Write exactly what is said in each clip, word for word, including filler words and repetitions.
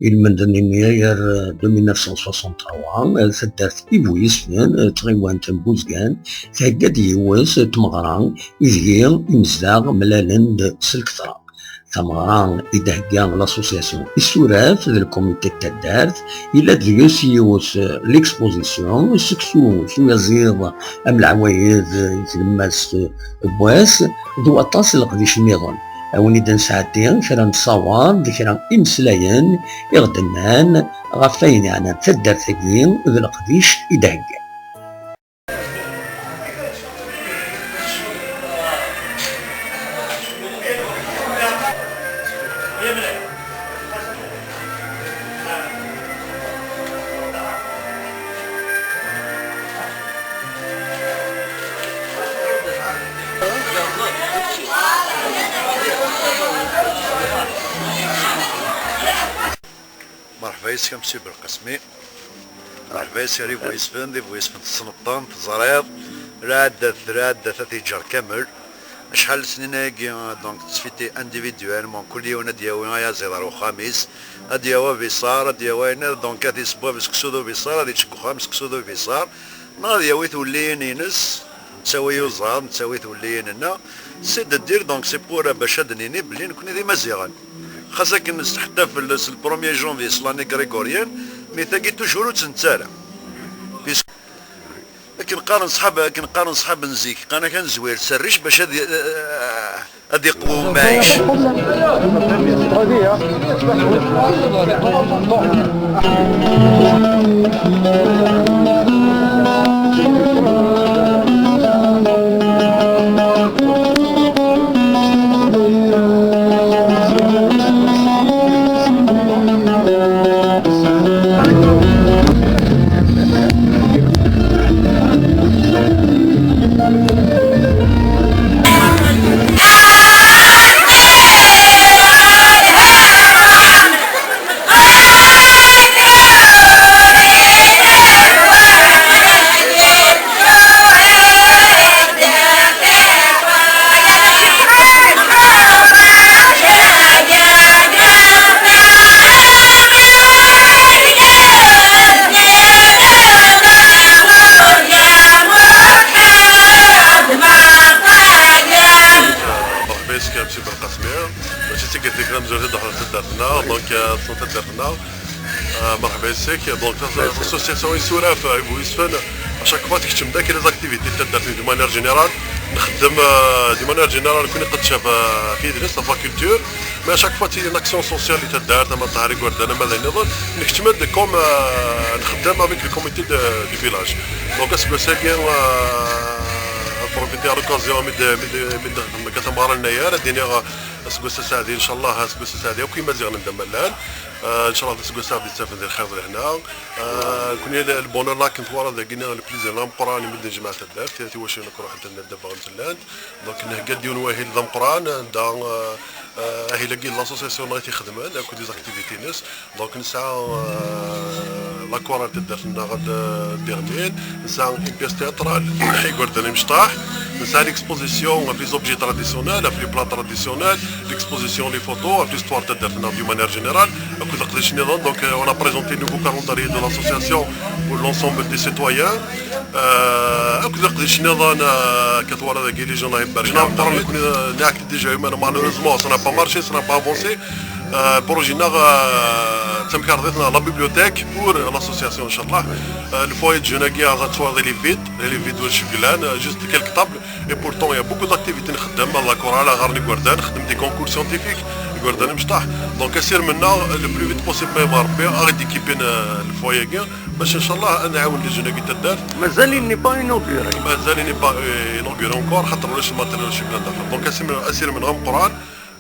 ilmend-nni ar deux mille neuf cent soixante-trois, taddart Ibuyesfen, tɣiwant n Buzgan, thegga-d yiwet n tmeɣra ideg imezdaɣ mlalen-d s lketṛa. Tameɣra i d-thegga l'association Isuraf d lkumiti n taddart, yella-d deg-s yiwet, eh, l'exposition, seksu s uyaziḍ am leɛwayed, eh, i tlemmast n wass, d waṭas n leqdic nniḍen. A win i d-nesɛeddi kra n ṣṣawar d kra imeslayen i ɣ-d-nnan ɣef wayen yeɛnan taddart-agi d leqdic i d-heggan. Merḥba yes-k a Mesyu Belqasmi. Merḥba yes-k ar Ibuyesfen, d Ibuyesfen tessneḍ-ten, teẓriḍ. Lɛaddat, lɛaddat ad t-yeǧǧer kamel. Acḥal n snin ayagi, donc, tettfiti individuellement, kul yiwen ad d-yawi ayaziḍ ar uxxam-is, ad d-yawi abiṣar, ad d-yawi ayen, donc, ad yesseww seksu d ubiṣar, ad yečč deg uxxam seksu d ubiṣar, neɣ ad yawi tiwelliyin-ines, nettawi uẓar, nettawi tiwelliyin-nneɣ, c'est-à-dire, donc, c'est pour, bac ad d-nini belli nekni d Imaziɣen. Xas akken nesteḥtafel s le premier janvier s l'année grégorienne, mais tagi toujours ur tt-nettu ara. Puisque akken qqaren ṣṣḥab, akken qqaren ṣṣḥab n zik, qqaren-ak ad nezwir s rric bac ad, ad iqwu umɛic. Merḥba yes-k a Mesyu Belqasmi. Mačči d tikkelt i kra mzul i d-ḥḍer taddart-nneɣ, donc, euh, tessneḍ taddart-nneɣ. Euh, merḥba yes-k. Donc, l'association Isuraf, euh, Ibuyesfen, à chaque fois tkeččem-d akka les activités n taddart d'une manière générale. Nxeddem, euh, d'une manière générale, nekkni qedceɣ, euh, ɣef yidles, ɣef la culture. Mais à chaque fois, c'est une action sociale i taddart, ama ṭṭhar igerdan, ama d ayen nniḍen. Nekcem-d comme, euh, nxeddem avec le comité de, du village. Donc, aseggas-agi, euh, profiter à l'occasion, mi d, mi d, mi d, tameɣra n Nayar, ad d-iniɣ, euh, aseggas aseɛdi, ncallah, aseggas aseɛdi akk Imaziɣen anda ma llan. Euh, ncallah, d aseggas ad d-ittafen di lxir d lehna. Euh, nekkni, le, le bonheur-nneɣ akken twalaḍ dagi, le plaisir-nneɣ ameqqran i medden jmaɛ taddart, tiwacin akk ruḥent anda bɣant llant. Donc, nhegga-d yiwen wahil d ameqqran, anda, euh, euh, ahil-agi d l'association-nneɣ i t-ixedmen, akked les activités-ines. Donc, nesɛa, euh, la chorale taddart-nneɣ ad, euh, d-iɣnin, nesɛa une pièce théâtrale, igerdan imecṭaḥ, nesɛa l'exposition ɣef les objets traditionnels, ɣef les plats traditionnels, l'exposition, les photos, ɣef l'histoire taddart-nneɣ d'une manière générale, akked leqdic nniḍen. Donc, euh, on a présenté le nouveau calendrier de l'association pour l'ensemble des citoyens. Euh, akked leqdic nniḍen, euh, akka twalaḍ dagi, les gens-a ibarek. Jna meqqren, nekkni, euh, neɛk déjà, mais malheureusement, ça n'a pas marché, ça n'a pas avancé. Euh, projet-nneɣ, euh, d tamkarḍit neɣ la bibliothèque pour l'association, ncallah. Euh, le foyer de jeunes-agi, ad twalaḍ, il est vide, il est vide, ur nceggal, euh, juste quelques tables. Et pourtant, il y a beaucoup d'activités nxeddem, la chorale, aɣar n igerdan, nxeddem des concours scientifiques, igerdan imecṭaḥ. Donc, asirem-nneɣ, le plus vite possible, ma yebɣa Rebbi, ad ɣ-d-équiper, euh, le foyer-agi. Bac, ncallah, ad nɛawen les jeunes-agi n taddart. Mazal il n'est pas inauguré. Mazal il n'est pas, euh, inauguré encore, xaṭer ulac le matériel nceggal daxel. Donc, asirem, asirem-nneɣ ameqqran,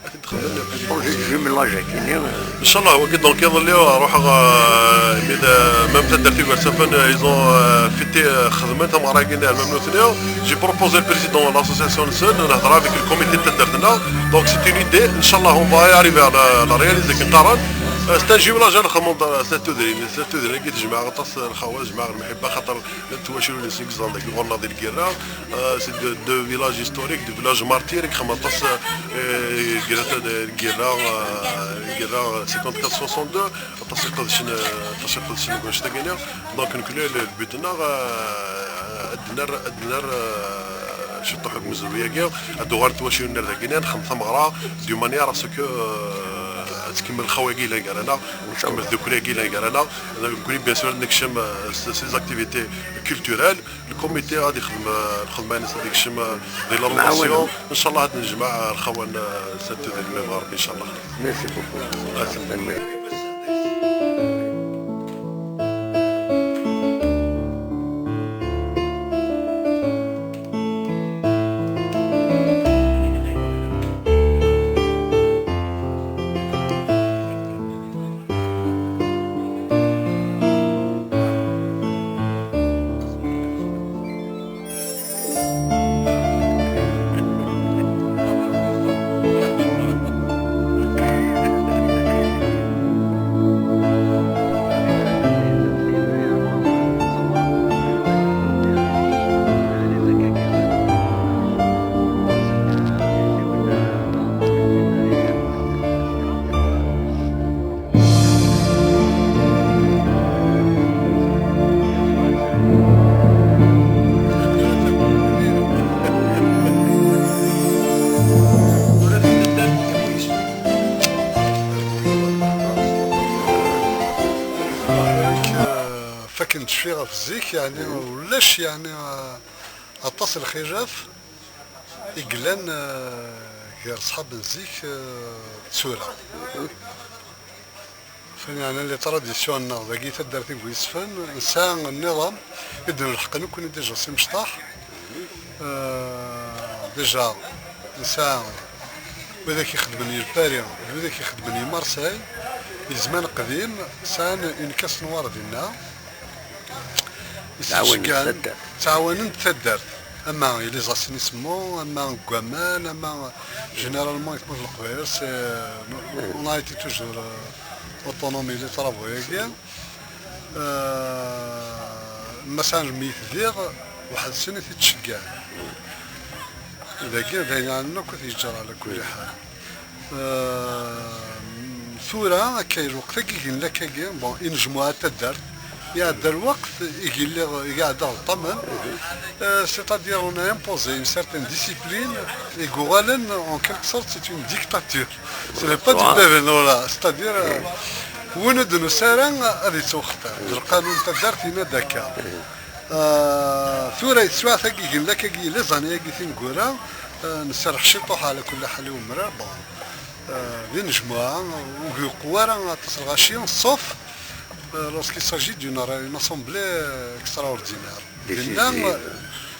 ad t-id-xedmen. Projet de jumelage-agi-nni. Ncallah, wagi, donc, iḍelli, ruḥeɣ, euh, mi d, euh, même taddart Igersafen, euh, ils ont, euh, fêté, euh, xedmen tameɣra-agi-nni, même nutni. J'ai proposé le président de l'association-nsen, nehder avec le comité n taddart-nneɣ. Donc, c'est une idée. Ncallah, on va y arriver à la, la réaliser, akken qqaren. C'est un jumelage, ad nxemmem s tudrin, s tudrin-agi tejmeɛ aṭas n lxawa, tejmeɛ lmeḥibba, xaṭer twacul-nsen i yeẓẓan dagi ɣur-neɣ di lgirra. Euh, c'est de, de village historique, de village martyr, i ixemmem aṭas, euh, lgirra, lgirra, euh, lgirra cinquante-quatre soixante-deux, aṭas iqedcen, euh, aṭas iqedcen deg wanect-agi-nni. Donc, nekni, le, le but-nneɣ, euh, ad d-nerr, ad d-nerr, euh, ciṭuḥ deg umezruy-agi, ad d-uɣalent twacul-nni ar dagi, ad nexdem tameɣra, de manière à ce que, euh, ad tkemmel lxawa-agi yellan gar-aneɣ, ad tkemmel tdukli-agi yellan gar-aneɣ. Nekni, bien sûr, ad nekcem, euh, s, s les activités culturelles. Le comité ad ixdem, euh, lxedma-ines, ad ikcem, euh, di la rotation. Ncallah ad nejmeɛ, euh, lxawa-nni, euh, s tudrin n Rebbi, ncallah. Merci beaucoup. Merci. Fakken d-cfiɣ ɣef zik, yeɛni ulac, yeɛni, aṭas n lxilaf i yellan, eh, gar ṣṣḥab n zik, eh, d tura. Fin, yeɛni, les traditions-nneɣ dagi, taddart i bu-yesfen, nesɛa nniḍam i d-nelḥeq nekkni déjà s imecṭaḥ. Eh, déjà, nesɛa widak ixeddmen i Lpari, d widak ixeddmen i Marseille, i zzman qdim, sɛan une caisse noire dinna. Ttɛawanen taddart. Ttɛawanen taddart. Ama i les assainissement, ama deg waman, ama généralement i tmurt n Leqbayel, c'est, on a été toujours, euh, autonome i les travaux-agi. Euh, ma sɛan lmeyyet diɣ, waḥed-sen i t-ittceggiɛen. Dagi d ayen akk i t-yeǧǧa ɛla kulli ḥal. Euh, tura akka i lweqt-agi, gen lakagi, bon, i nejmuɛ taddart, iɛedda lweqt, i lliɣ, i ɛeddaɣ d ṭamen. Euh, c'est-à-dire, on a imposé une certaine discipline, i yuɣalen, en quelque sorte, c'est une dictature. Ce n'est pas du bénévolat, c'est-à-dire, euh, win ur d-nusi ara ad yettwextir. Lqanun n taddart yenna-d akka. Euh, tura i teswiɛt-agi, gen lakagi, les années-agi tineggura, euh, nserreḥ ciṭuḥ ɛla kulli ḥal i umrar, bon. Euh, di nejmuɛa, ur iqew ara aṭas lɣaci, sauf, euh, lorsqu'il s'agit d'une ré-, une assemblée, euh, extraordinaire. Dinna,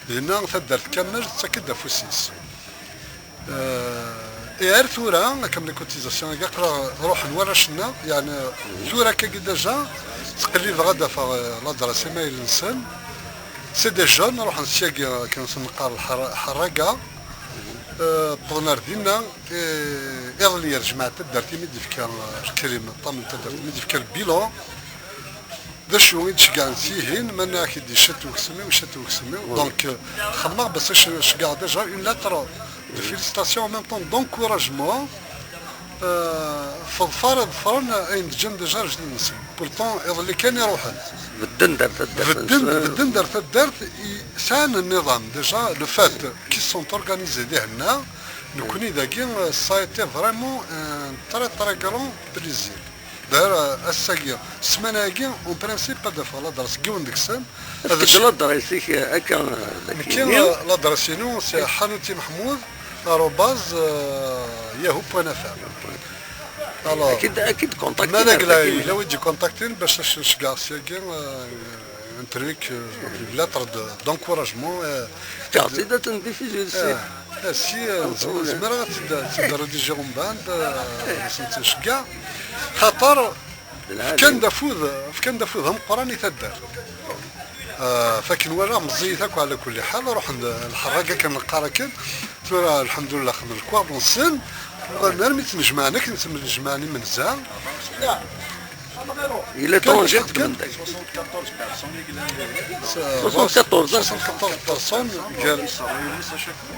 dinna taddart kamel tettak-d afus-is. Euh, et ar tura, comme les cotisations, aql-aɣ ruḥen warrac-nneɣ, yeɛni tura akkagi déjà, ttqellibeɣ ad d-afeɣ, euh, l'adresse email-nsen. C'est des jeunes, ruḥen syagi, akken s-neqqar, lḥer-, ḥerraga. Euh, ṭṭfen ar dinna, et iḍelli ɣer jmaɛ taddart imi d-yefka, euh, lkrim, ṭṭam n taddart imi d-yefka le bilan. D acu i d-ceggɛen s yihin, ma nniɣ-ak-id icett uksum-iw, icett uksum-iw. Donc, euh, xemmeɣ bas ad c-, ceggɛeɣ déjà une lettre de félicitation, en même temps d'encouragement. Euh, teḍfer, ḍefren ayen d-ǧǧan déjà lejdud-nsen. Pourtant, iḍelli kan i ruḥen. Bedden-d ar taddart. Bedden, bedden-d ar taddart, i, sɛan nniḍam. Déjà, le fait qu'ils sont organisés di henna, nekkni dagi, euh, ça a été vraiment un très, très grand plaisir. D'ailleurs, euh, ass-agi, ssmana-agi, en principe, ad d-afeɣ l'adresse n yiwen deg-sen. Efk-d l'adresse-ik, euh, akka, euh, nekki, euh, l'adresse-inu, c'est ḥanuti meḥmud arobase, euh, yahoo point f r. Alors, ad k-id-contactin, ma d agla yella wi d-ikontaktin bac ad ceggɛeɣ syagi, euh, un truc, euh, une lettre de, d'encouragement, euh, Car c'est d'être un défi, je le sais. Ah, si, euh, zemreɣ ad tt-id-, ad tt-id-redijiɣ umbeɛd, euh, ad tent-nceggeɛ. Xaṭer fkan-d afud, fkan-d afud ameqqran i taddart. Euh, fakken walaɣ meẓẓiyit akk ɛla kulli ḥal, ruḥen-d lḥerraga kan neqqar akken. Tura, lḥemdullah, xedmen lekwaɣeḍ-nsen. Uɣalen armi ttnejmaɛen akken ttnejmaɛen imenza. Il est étranger, c'est comme ça. Soixante-quatorze, soixante-quatorze personnes,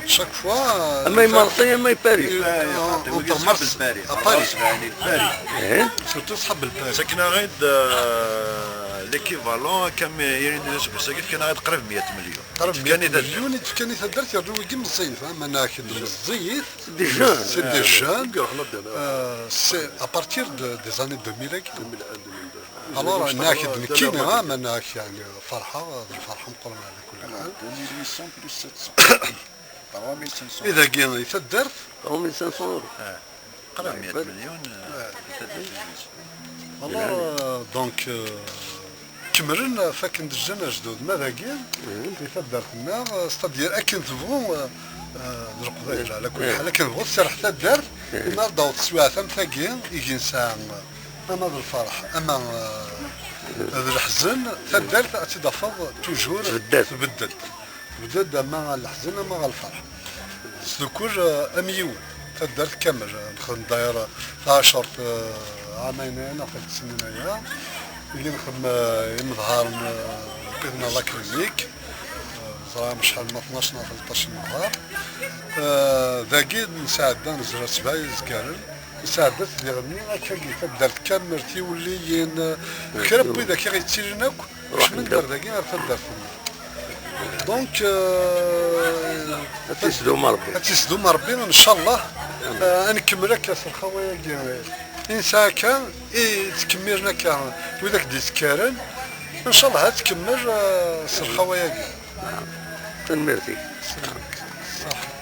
chaque fois. Ama i Marseille, ama i Paris. Entre Marseille, à Paris. Surtout, c'est Paris. Akken aɣ-d l'équivalent, akka mi yirin d aseggas-agi, fkan-aɣ-d qrib meyya milyon. Qrib meyya milyon i d-fkan i taddart, yernu wigi meẓẓiyit, ha, ma nɛak-d meẓẓiyit. C'est des jeunes. C'est des jeunes. Euh, c'est à partir de, des années deux mille. Alors, nɛak-d nekkini, ha, ma nɛak, yani, ferḥeɣ, d lferḥ meqqren ɛla kulli ḥal. deux mille huit cents plus sept cents. trois mille cinq cents. I dagi, i taddart, trois mille cinq cents euros. Qrib meyya milyon. Alors, euh, donc, euh, kemmlen, fakken-d ǧǧan ajdud, ma dagi, di taddart-nneɣ, euh, c'est-à-dire akken tebɣu, euh, euh, d Leqbayel, ɛla kulli ḥal, akken tebɣu tserreḥ taddart, imi ara d-taweḍ teswiɛt am tagi, i nesɛa, ama d lferḥ, ama, euh, d leḥzen, taddart ad tt-id-tafeḍ toujours tbeddel. Tbeddel-d ama ɣer leḥzen ama ɣer lferḥ. Sdukkel, eh, am yiwen, taddart kamel, eh, nexdem dayer taɛacert, eh, ɛamayen aya neɣ tlata snin aya, i nexdem, eh, imedharen, eh, neɣ la clinique, eh, ẓriɣ acḥal ma tnac neɣ tleṭṭac imedhar. Eh, dagi nesɛedda nezra sebɛa izgaren, nesɛedda-t diɣenni akkagi taddart kamel, tiwelliyin, eh, kra n widak i ɣ-yettilin akk, kecmen-d ar dagi ar taddart-nneɣ. Donc, euh, Ad tt-isdum Rebbi. Ad tt-isdum Rebbi, ncallah. Euh, ad nkemmel akka s lxawa-agi i nesɛa akka, i ttkemmilen akka widak d-yettkaren. Ncallah ad tkemmel, euh, s lxawa-agi. Tanemmirt-ik. Ṣaḥ.